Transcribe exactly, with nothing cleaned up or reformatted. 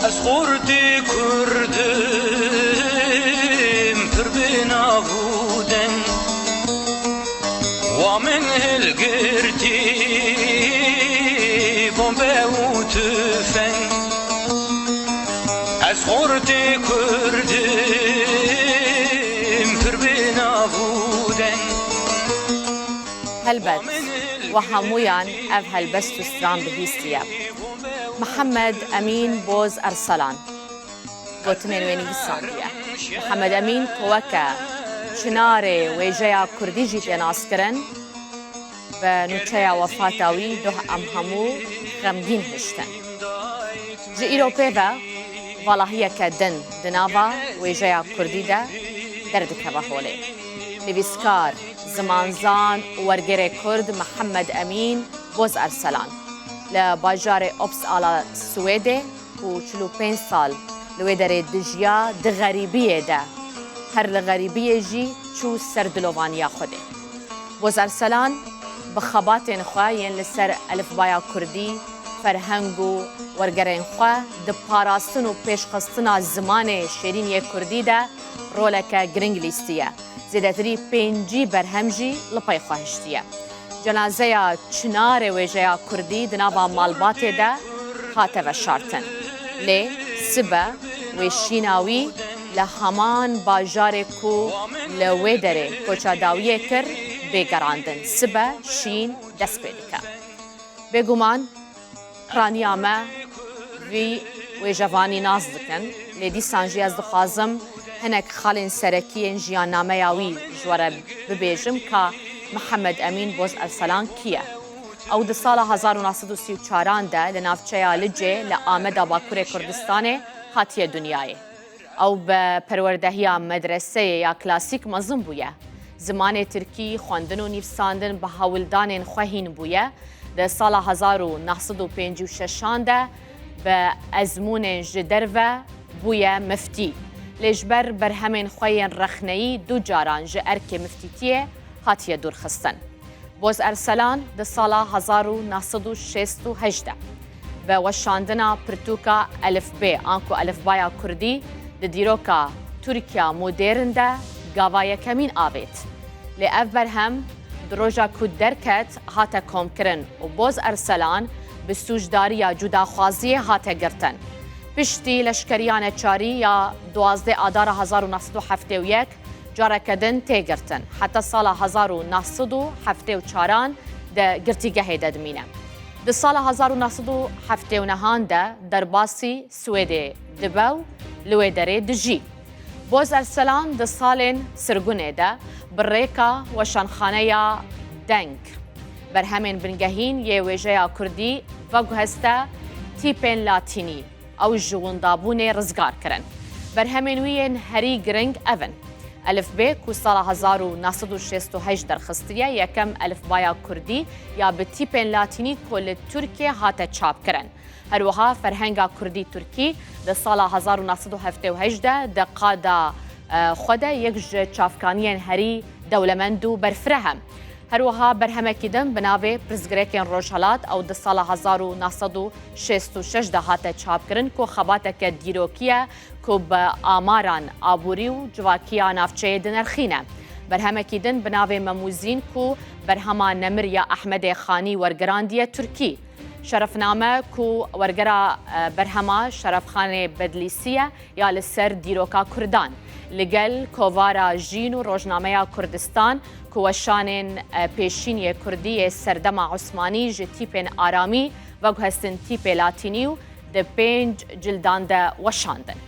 Ez xortê Kurdim pir bi nav û deng. Wa min hilgirtî bombe û tüfeng. Ez xortê Kurdim pir bi nav û deng. Helbet, we hemûyan ev helbest û stran bihîstiye. Mihemed Emîn Boz Ersalan gotinên wê nivîsandiye. Mihemed Emîn ku weke çinarê wêjeya kurdî jî tê naskirin, bi nûçeya wefata wî doh em hemû xemgîn hiştin. Ji îro pê ve valahiyeke din di nava wêjeya kurdî de derdikeve holê. Nivîskar, zimanzan û wergerê kurd Mihemed Emîn Boz Erselan li bajarê Uppsala Swêdê ku çil û pênc sal li wê derê dijiya, di xerîbiyê de her li xerîbiyê jî çû ser dilovaniya Xwedê. Boz Erselan bi xebatên xwe yên li ser elifbaya kurdî, ferheng û wergerên xwe di parastin û pêşxistina zimanê şêrîn yê kurdî de roleke giring lîstiye. Zêdetirî pêncî berhem jî li pey xwe hiştiye. Cenazeya çinarê wêjeya kurdî di nava malbatê de hate veşartin. Lê sibe wê şîna wî li heman bajarê ku li wê derê koça dawiyê kir bê gerandin. Sibe şîn dest pê dike. Bêguman piraniya me vî wêjevanî nas dikin, lê dîsan jî ez dixwazim hinek xalên serekî yên jiyannameya wî ji we re bibêjim ka Mihemed Emîn Boz Erselan kî ye. Ew di sala hezar û neh sed û sî û çaran de li navçeya Licê li Ameda Bakurê Kurdistanê hatiye dinyayê. Ew bi perwerdehiya medreseyê ya klasîk mezin bûye. Zimanê tirkî, xwendin û nivîsandin bi hewldanên xwe hîn bûye. Di sala hezar û neh sed û pêncî û şeşan de bi ezmûnên ji derve bûye miftî. Lê ji ber berhemên xwe yên rexneyî du caran ji erkê miftîtiyê hatiye dûrxistin. Boz Erselan di sala hezar û neh sed û şêst û heşt de bi weşandina pirtûka Elifbê anku Elifbaya Kurdî di dîroka Tirkiya modern de gava yekemîn avêt. Lê ev berhem di roja ku derket hate komkirin û Boz Erselan bi sûcdariya cudaxwaziyê hate girtin. Piştî leşkeriya neçarî ya duwazdeh Adara hezar û neh sed û heftê û yek careke din tê girtin. Heta sala hezar û neh sed û heftê û çaran di girtîgehê de dimîne. Di sala hezar û neh sed û heftê û nehan de derbasî Swêdê dibe û li wê derê dijî. Boz Erselan di salên sirgunê de bi rêka weşanxaneya Deng berhemên bingehîn yê wêjeya kurdî veguheste tîpên latînî. Ew ji windabûnê rizgar kirin. Berhemên wî yên herî giring ev in: Elifbê ku sala hezar û neh sed û şêst û heşt derxistiye, yekem elifbaya kurdî ya bi tîpên latînî ku li Tirkiyê hate çapkirin. Her wiha Ferhenga Kurdî Tirkî di sala hezar û neh sed û heftê û heşt de di qada, e, xwe de yek ji çavkaniyên herî dewlemend û berfireh e. Her wiha berhemekî din bi navê Pirsgirêkên Rojhelat ew di sala hezar û neh sed û şêst û şeş de hate çapkirin ku xebateke dîrokî ye ku bi amaran aborî û civakiya navçeyê dinerxîne. Berhemekî din bi navê Mem û Zîn ku berhema Nemir ya Ehmedê Xanî wergirandiye Tirkî. Şerefname ku wergera, e, berhema Şerefxanê Bedlîsî ye ya li ser dîroka Kurdan. Li gel kovara Jîn û Rojnameya Kurdistan ku weşanên, e, pêşîn yê Kurdî yê serdema Osmanî ji tîpên aramî veguhestin tîpê latînî û di pênc cildan de weşandin.